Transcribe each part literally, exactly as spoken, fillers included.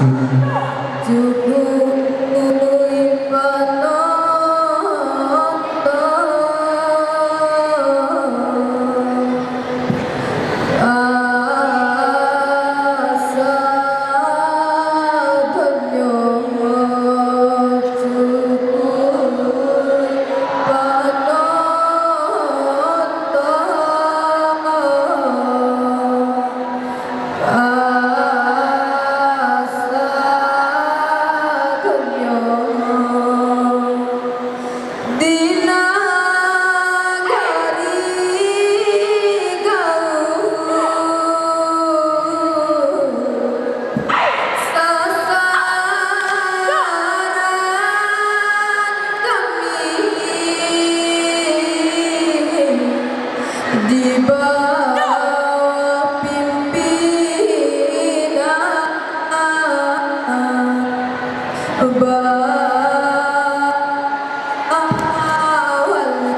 Cukuik panonton, asa donyo cukuik panonton. Asa dunyo di nagari Galuh, sasaran kami di bawah pimpinan Bapak Wali,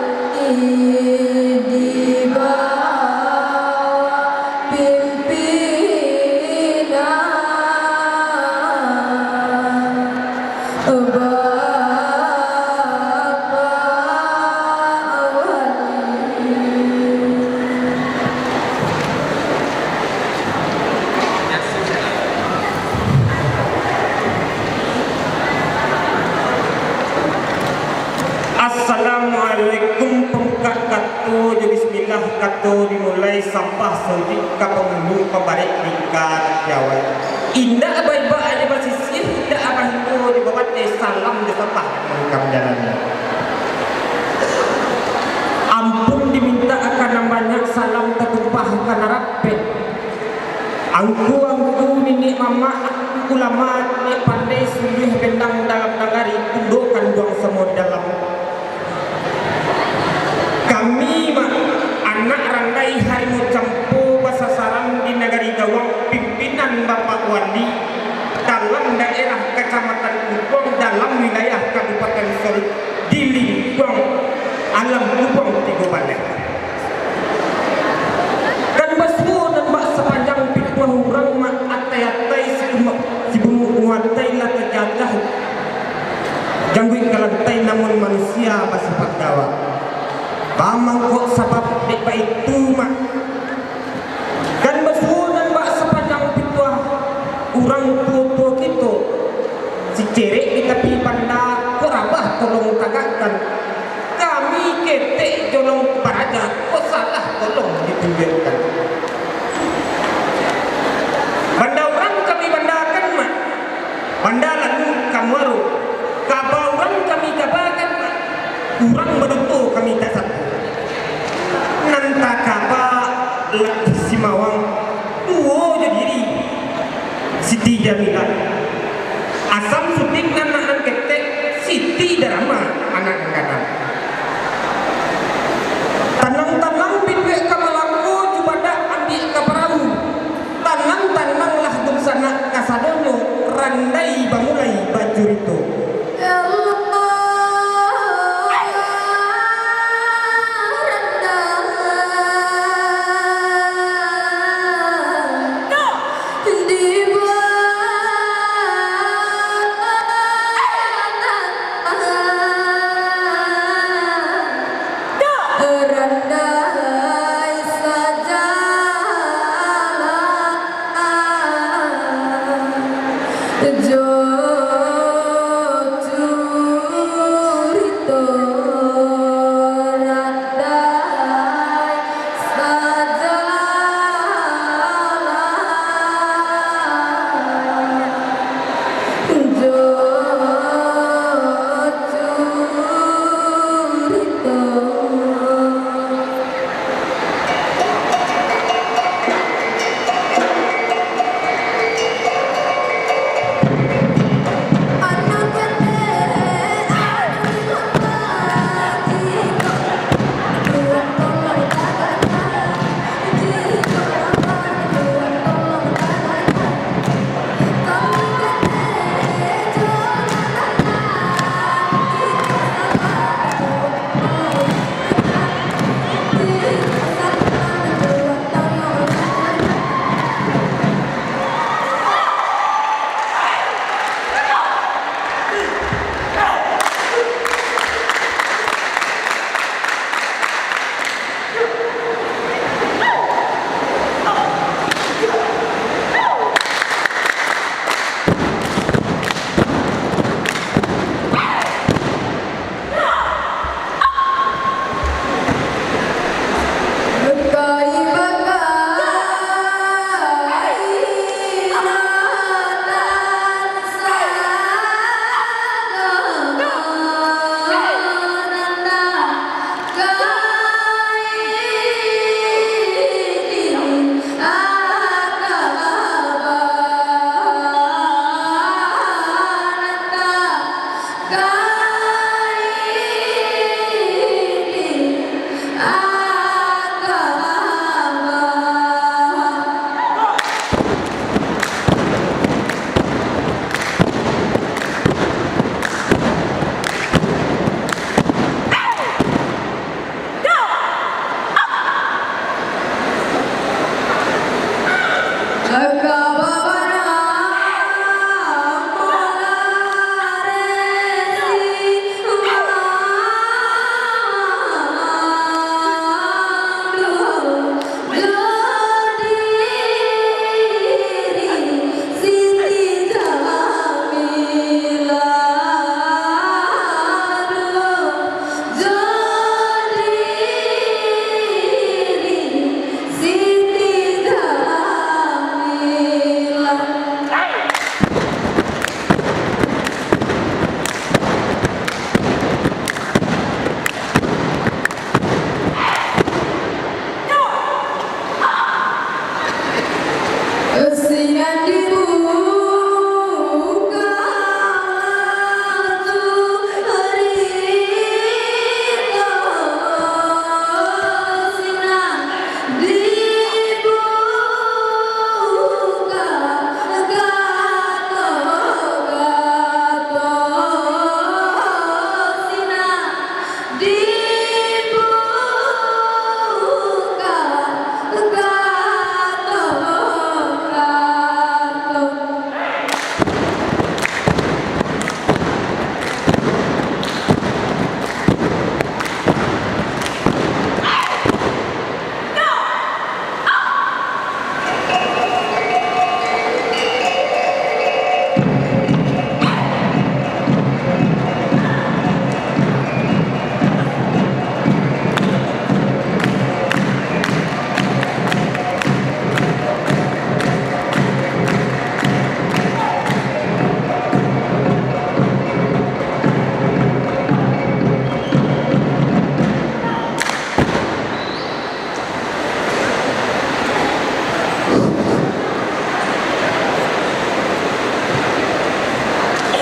di bawah pimpinan Bapak Wali. Assalamualaikum, pambuka kato jo bismillah, kato dimulai sambah saujik ka pangulu, pambarek tingga di awal. Indak baibak jo basisiah, indak bahindo jo babateh, salam jo sambah mangkam jalani. Ampun dimintak ka nan banyak, salam tatumpah ka nan rapek. Angku-angku, niniak mamak, ulama, niniak pandai, suluah bendang dalam nagari, tunduakkan duang samo di dalam. Kami, Mak, anak randai harimau campo, basasaran di nagari Gawang, pimpinan Bapak Wali, dalam daerah Kacamatan Kubuang, dalam wilayah Kabupaten Solok, di lingkuang Alam Kubuang Tigo Baleh. Kan basuo nan bak sapanjang pituah urang, Mak, atai-atai si bungo-, si bungo-bungo atai lah tajajah. Jangguik ka lantai, namun manusia basipaik dawa. Baa mangko sabab dek baitu, Mak? Kan basuo nan bak sapanjang pituah urang tuo-tuo kito. Si cerek di tapi banda, kok rabah tolong tagakkan. Kami ketek jolong baraja, kok salah tolong ditunjuakkan. Banda urang kami bandakan, Mak. Banda lalu ka muaro. Kaba urang kami kabakan, Mak. Urang baduto kami tak satu. Nan takaba lah Simawang, duo jo diri, Siti Jamilah. Asam Sudin anak nan ketek, Siti Darama anak nan gadang. Tanang-tanang biduik ka Malanggo, jubadak ambiak ka parahu. Tanang-tananglah dunsanak kasadonyo, randai bamulai bacurito. Ya Allah, randai. Di bawah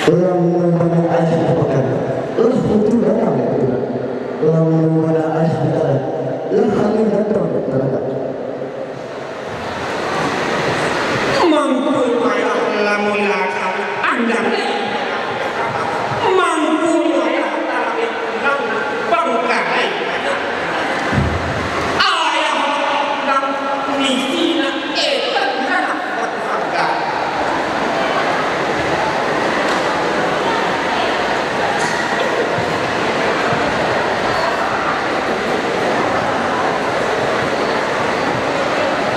Lamo bana ayah di pakan, lah mutu datang dek paturak. Lamo bana ayah di tadah, lah angin datang dek taranak. Mangku ayah lamo latang andam. Mangku ayah talabek pulang bangkai. Ayah nang misi nak etan anak batu sangka.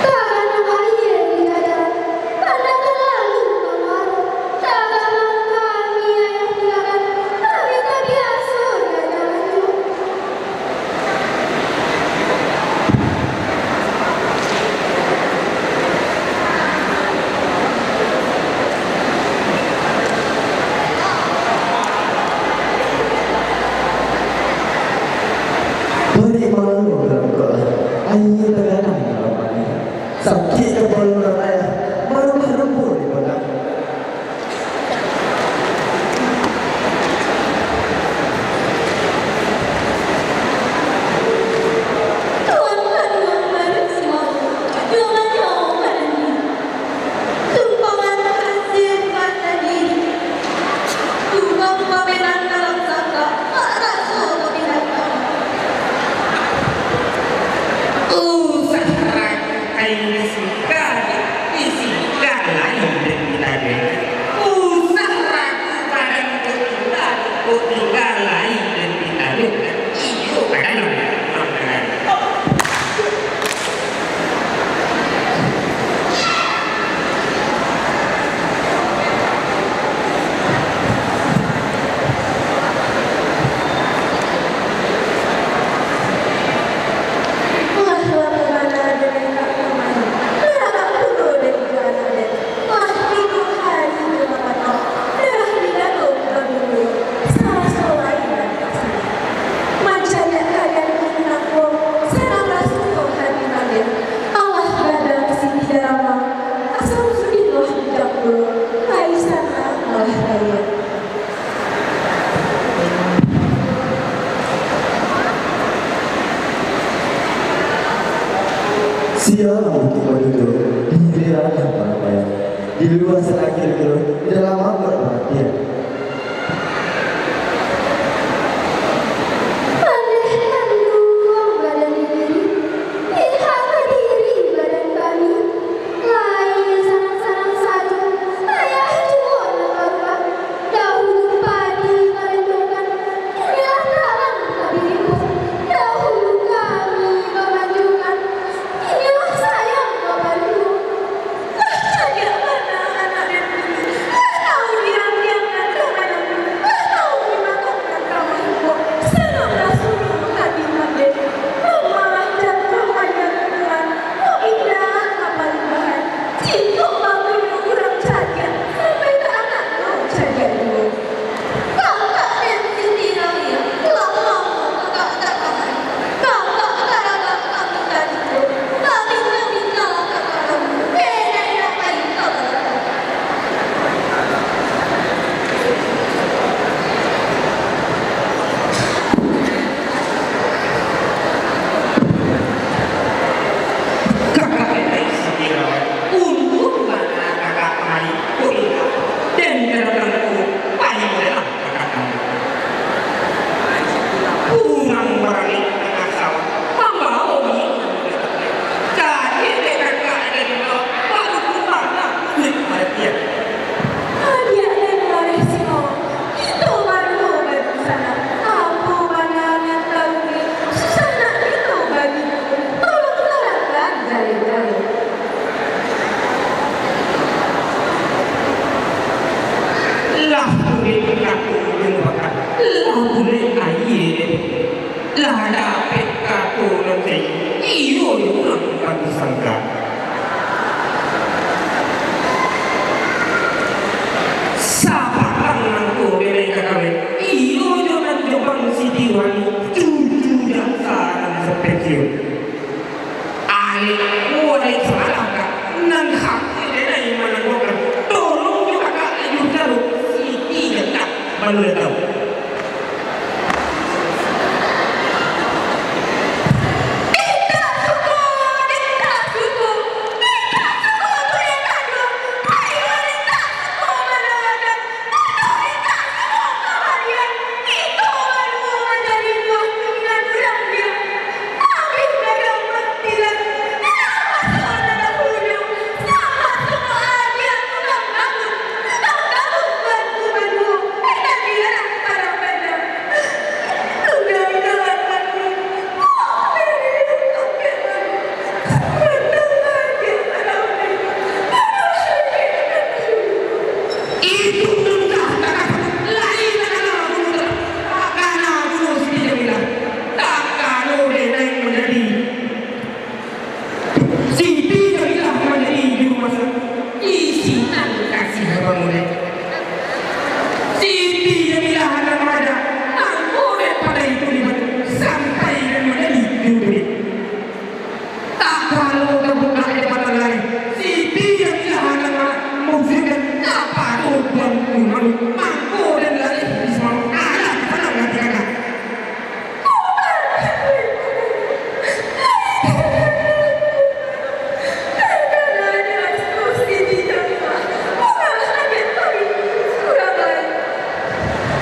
Taranang aia di dada, tanda talalu mamaruah. Taranang kami ayah tinggakan, kami tabiaso diajangan. Bari malo dalam kolah, aia taganang dalam paneh. Sakik kapalo nan ayah, marubah rupo di padang. Tuhan aduang barisi malu, jujur nyawa mananti. Tumpangan hasil mata diri. Tukang pameran dalam sangka, tak raso babinatang. Usah ragu, kain di singka, di singka lain dari tadi. Usah ragu, padang kok tingga, kok tingga lain dari tadi. Iyo, padang. Mancaliak kalian di nangko, sanang raso hati kalian. Alah gadang sitih darama, asa sudilah dijangko, lai sanang alah kalian. Sia lah bukik baduto, di hilir ranah baramaian, di lua salangik gulo, di dalam angkot baratian. Pandeh manduang badan diri, pihak ka diri badan kami. Lai sanang-sanang sajo, ayah juo nan barubah. Dahulu padi balendokan, kini lah tarang ka birimbuang. Dahulu kami bamanjokan, kini lah sayang baparinduang. Lah cadiak bana anak den dulu, lah tau diambiakan Mano lah tahu. Itu nan lah takana, lai takana bunuh, takana bunuh Siti Jamilah. Takano dek nan manjadi. Siti Jamilah manjadi juru masak. Di sinan kasih abang urek. Siti Jamilah nan maraja. Angko dek pandai itu dibantu. Sampai nan manjadi juru duduak. Tak kalu tabukak di mata lai, Siti Jamilah nan ma-, mausik dan tak patuh Tuanku Malu, mangko dan lalih di samalam, alah, sanang hati kakak.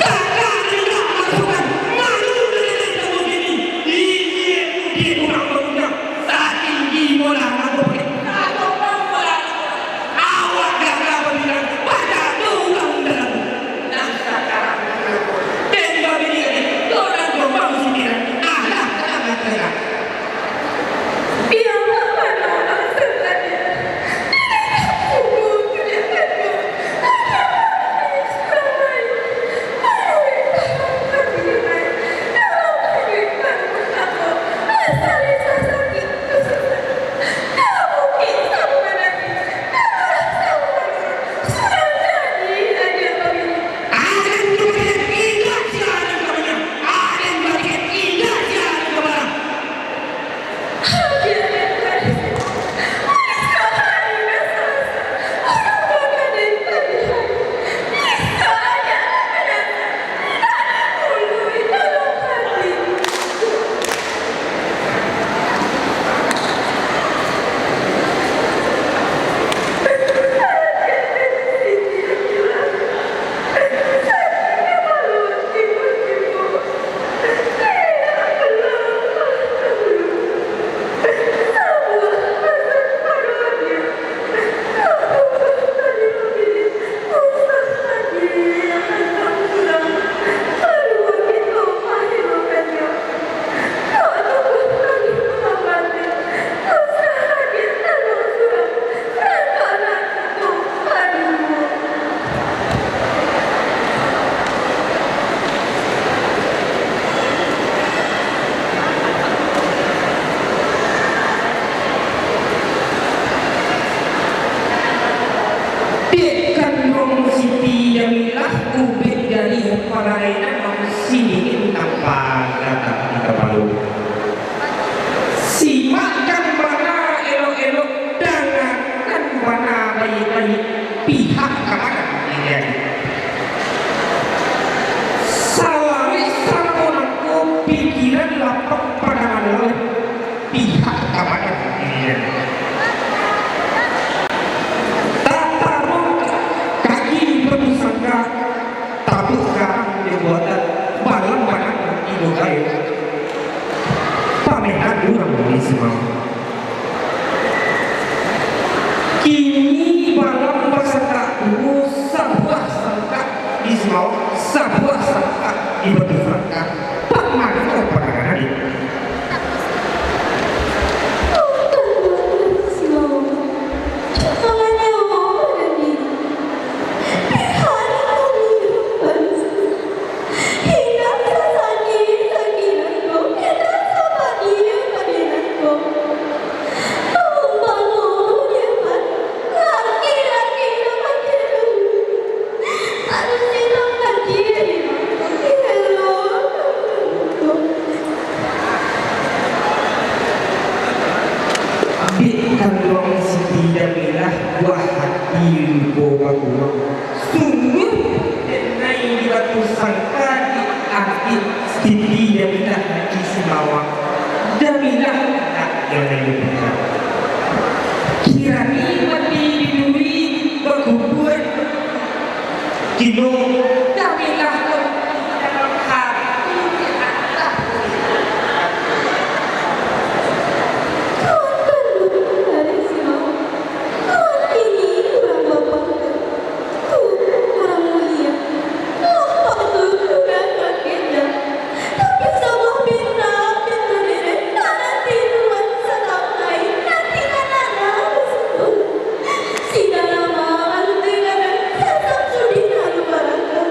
Kakak indak masukan, malu leleh kamu kini. Inyiak mudiak urang bagunyang, satinggi bola lagu pakai. Kato bang bola lagu. Awak gagah babilang, pacah jo urang dalam. Nah, sakarang den babini lagi, dorang jo bamusikiran. Alah, alah, alah. Dek kanduang Siti Jamilah, ubek jariah parangai nan masih dingin tampan datang di kapalo. Simakkan bana elok-elok, dangakan bana baiak-baiak, pihak ka mano diliek. Salawik salamo nangko pikiran lapang pandangan lalai, pihak ka mano diliek. Tataruih kaki batu sangka, tabuih karang jo buatan, balam bana ibo gayo. Pamehan urang di Simawa. Kini balam basangkak dulu, sabuah sangkak di Simawa, sabuah sangkak di Batu Sangkak. Baa mano pandangan Aden? Sungguah denai di batu sangka di atik Siti Jamilah Haji Simawa. Jamilah nak Jamilah. Kirani mati di duri bakubur. Kino Jamilah dalam hati di atas. Tuhan kandung dari Simawa. Tuhan ini urang bapangka, Tuhan urang mulia, lah patuik urang kakenda. Tapi sabuah pinta pintu diri, tanah tiruan satangkai, nanti kanana basentuh. Sidang lama alun tinggalan, sasam sudi lalu barangkat.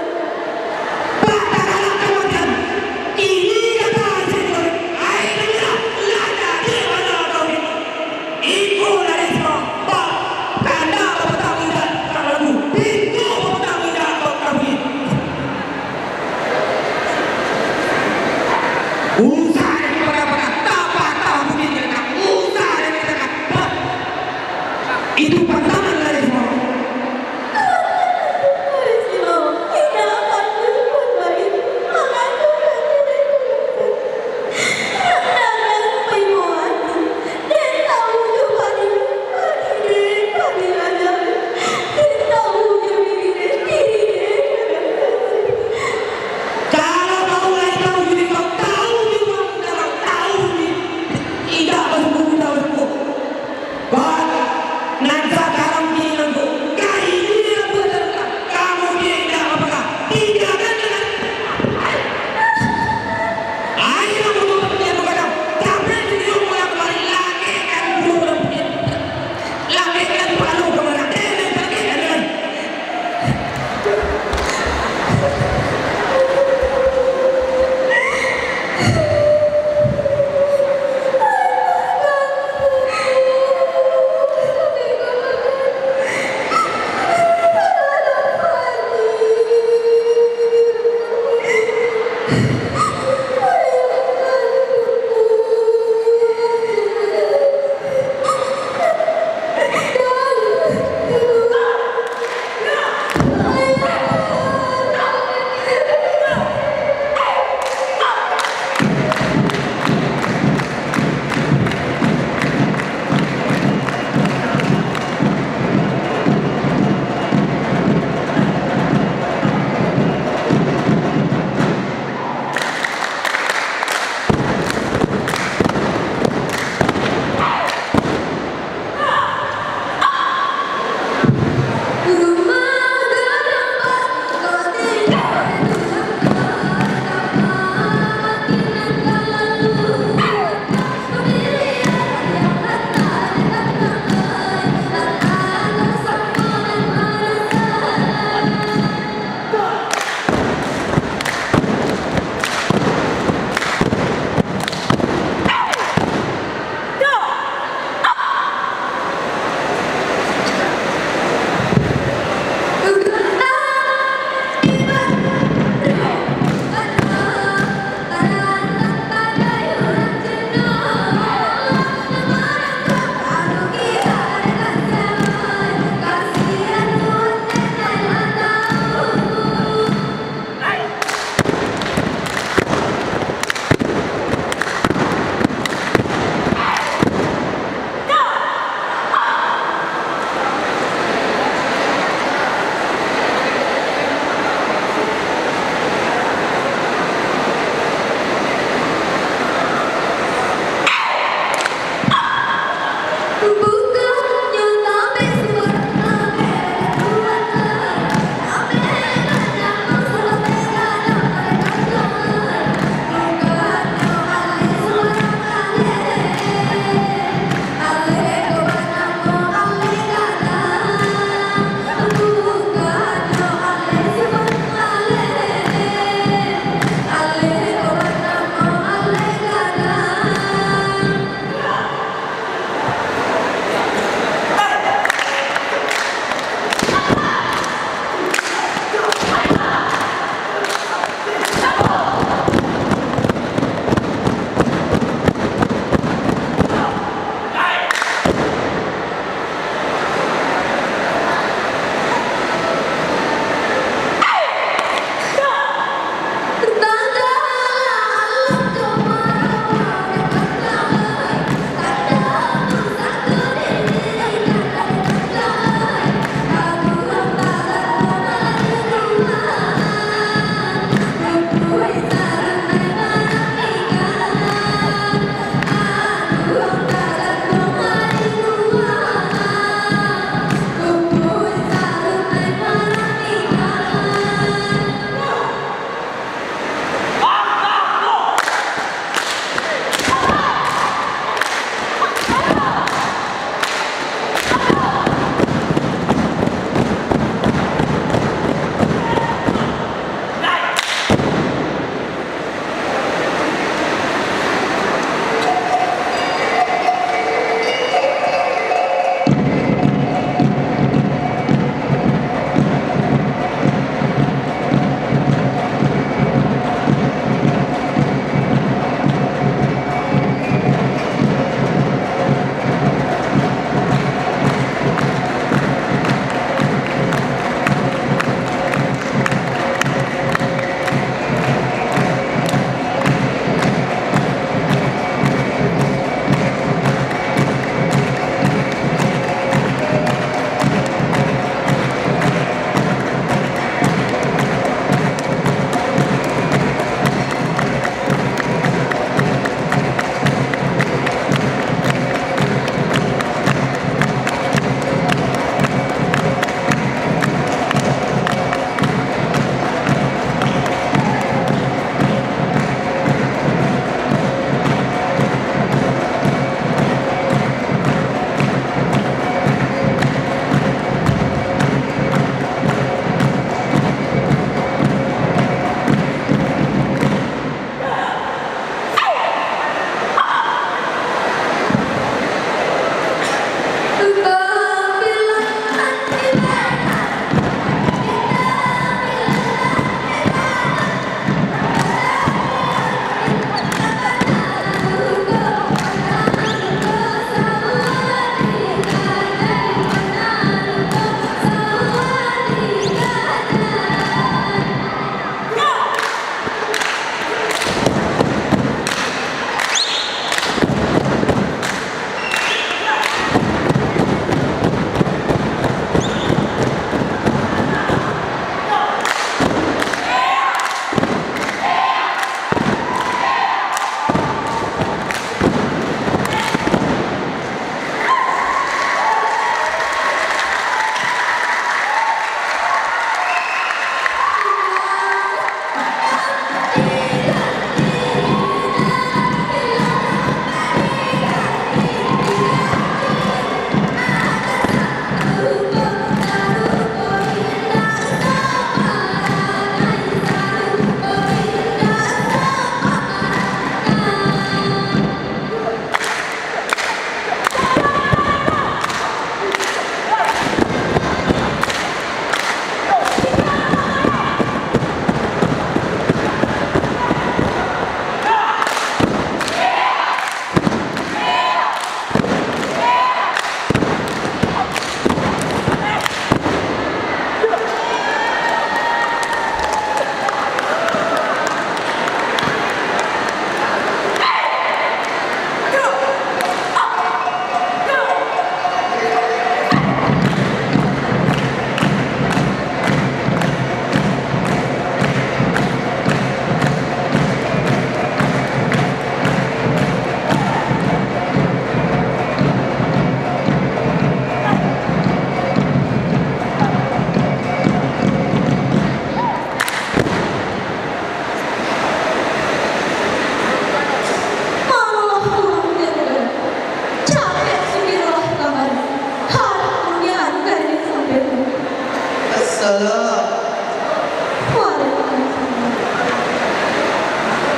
Waalaikumsalam.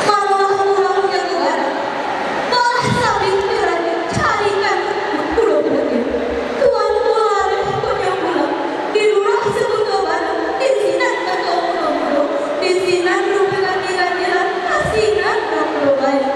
Manulah urang jago gadang, baa sabing karajo carikan pulo putiah. Tuan Mulareh Panyambulang, di Lurah Sabuto Barat, di sinan kato mudo-mudo, di sinan rupiah ganti-gantian, ka sinan ka Pulo Baia.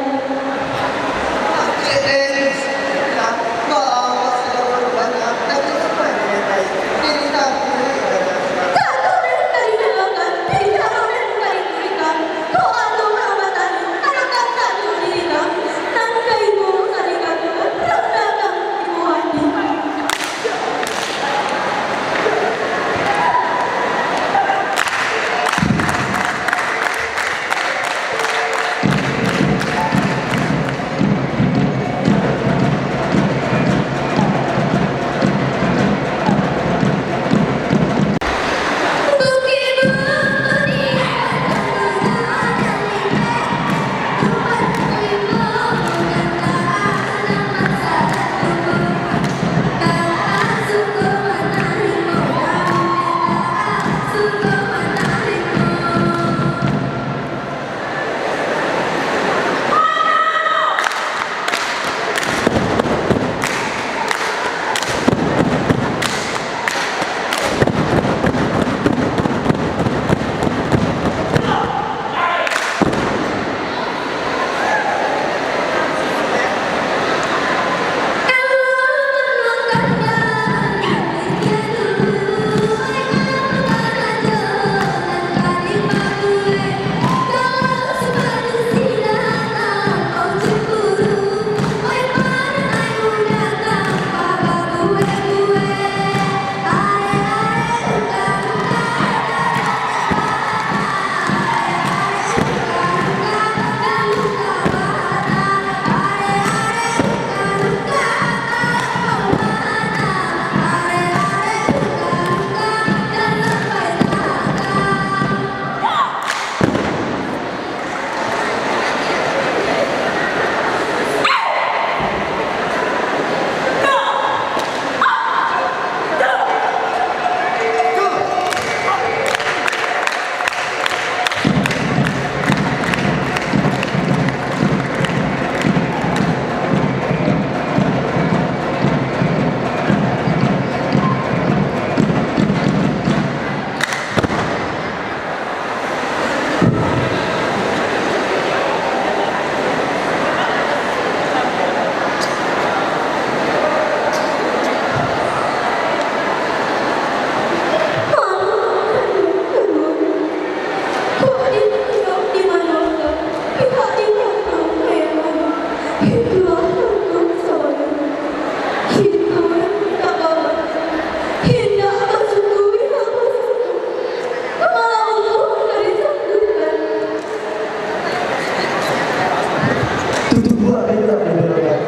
Tutup buah benda di dalam.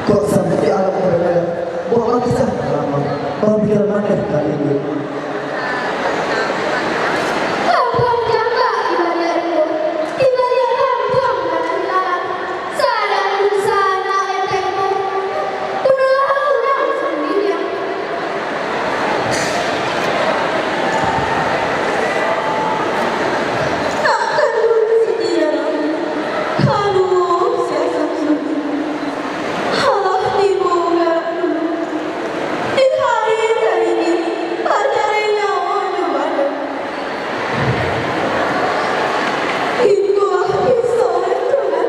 Kok sampai alam berbeda? Buah kisah lama. Baru bikin mana kali ini? Kampung Jambak di baliak rimbo, di baliak kampung Batang Talang. Sadang dunsanak enteng tu, punyolah urang sandirian. Nak kanduang Siti Dalam, kaduo si Asam Suri. Alah tibo galak dulu. Di hari tadi kini, batarenyo jo badan. Itulah kisah Tuhan.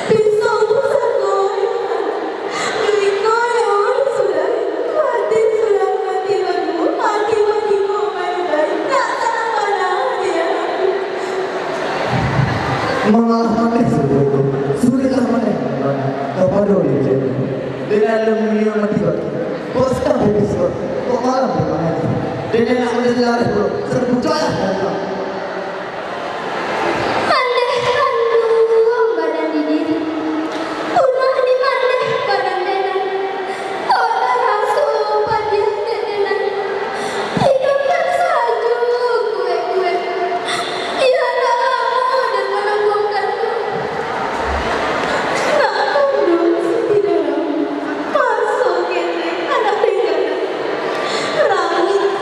Pisau pusako Yohanes, jo iko nyo disudahi, mati surang, mati baduo, mati batigo, mati baduo, nak sanang bana di anakku. Mangalah maneh suruah tu, suruiklah maneh kapado diri. Di dalam dunia mati bagi, kok sadang bebas, kok malam bermain. Dek nak manjadi lareh pulo, seribu jalan. Mandeh kanduang badan di diri, unang dimandeh badan denan. Kok taraso padiah dek denan, iduikkan sajo kuek-kuek. Iyo ndak lamo den manangguangkan tu. Nak kanduang Siti Dalam, maso ketek anak dek denan. Rangik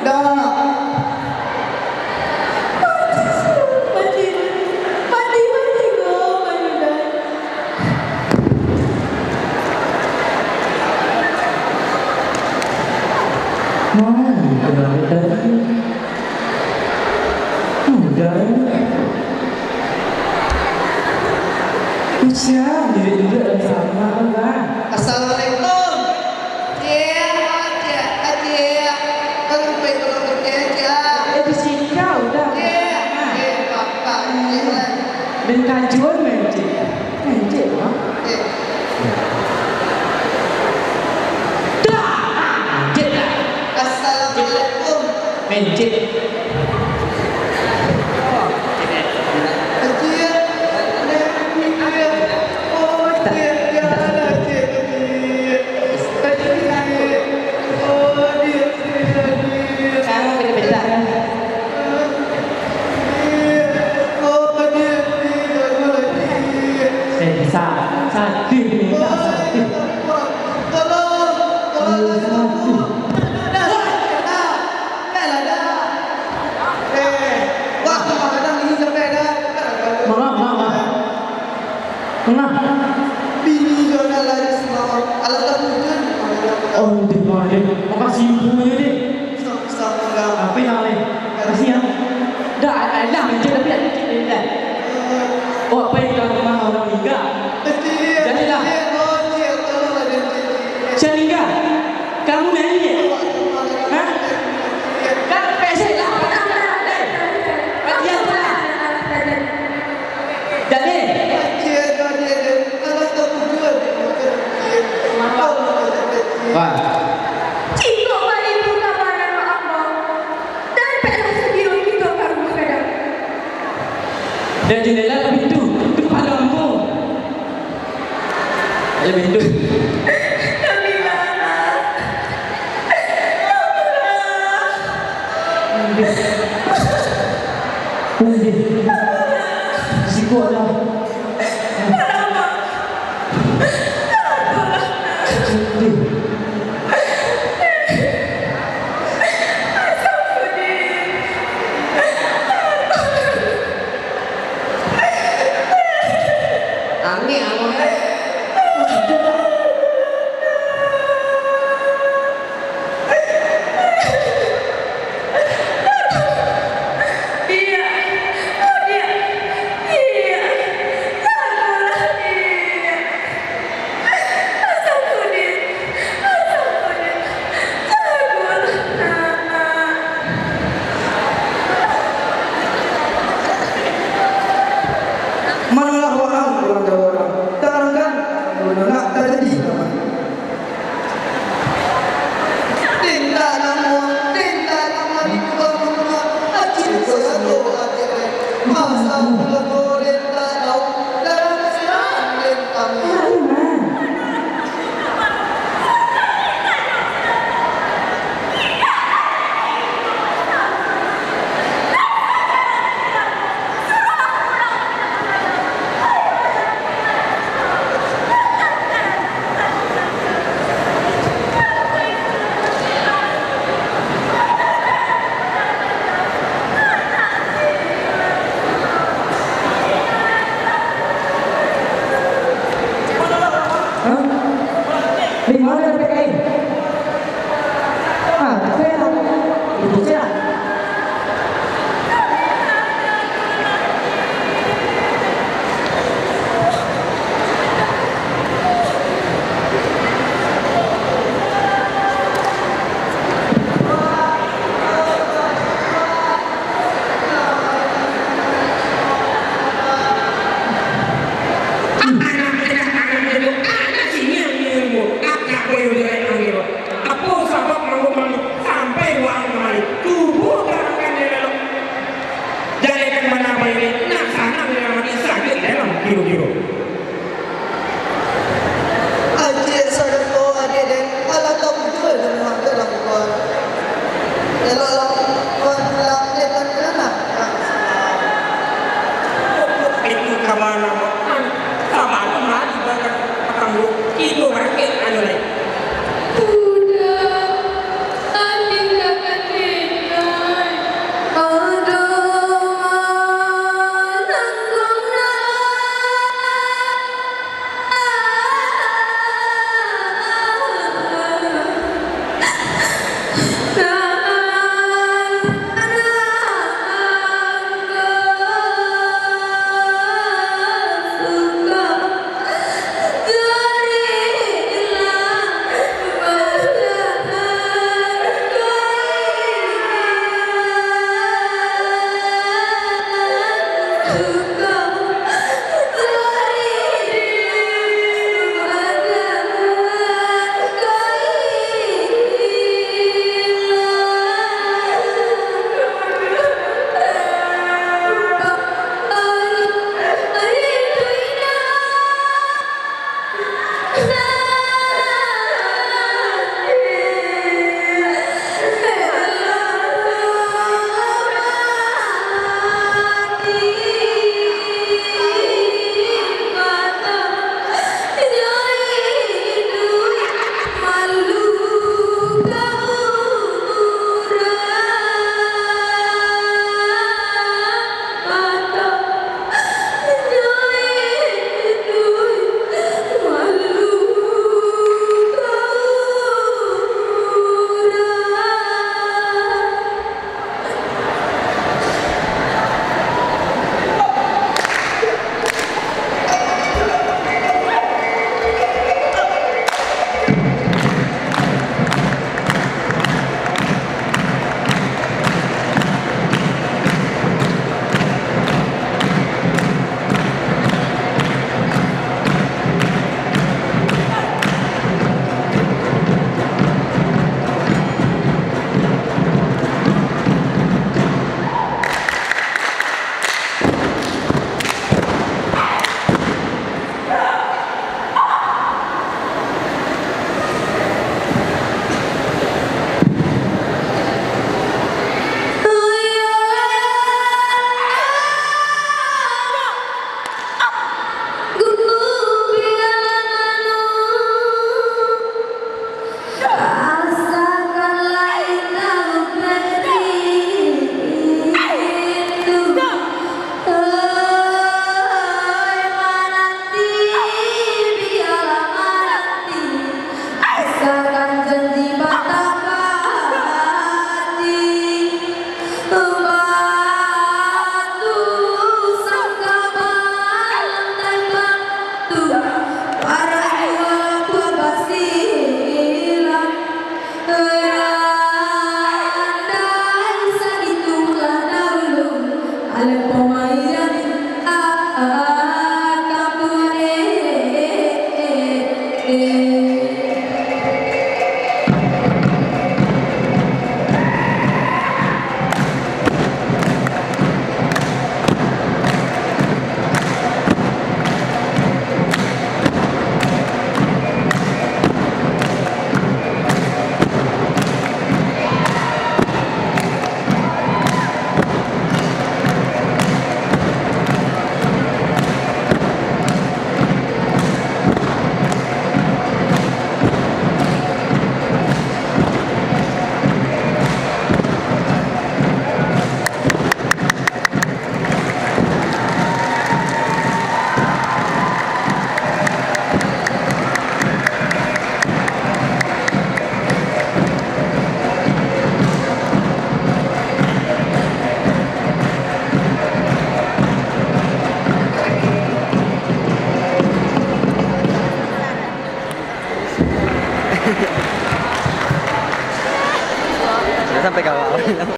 Dah. Mana itu rambut tadi? Udah. Ucap, duduk-duduk dalam sama, Bang. Assalamualaikum. Cik, cik, cik. Kan sampai kalau kerja, cik. Eh, di sini kau dah. Cik, cik, bapak, cik lah. Dan kajun main, cik. Main, cik, Bang. Cik. Dah, ah, cik lah. Assalamualaikum. Main, cik. Sekarang kita pecah. Eh, sa-, sadih ni, tak sadih. Tolong, tolong, tolong. Dah, dah, dah. Dah lah, dah. Eh, wah, kadang ini sampai dah. Manga, manga, manga. Manga. Bini Jona lari semalam. Alah, tak hujan. Oh, deh, manga, deh. Makasih, ibu, ya, deh. Sama-sama, dah. Apa yang lain? Makasih, ya. Dah, alah, mencet, tapi dah mencet, dah. Oh, apa yang kau rumah orang meninggal? Jadilah. Siapa meninggal? Kamu nyanyi, eh? Hah? Kan pesek lah, padahal lah, eh. Latihan tu lah. Jadi. Wah. Jikok baitu kabana Allah, dan peklah sadiyo kito ka rumah gadang. Dan jendela lah pintu, tu pado ambo. Ado pintu.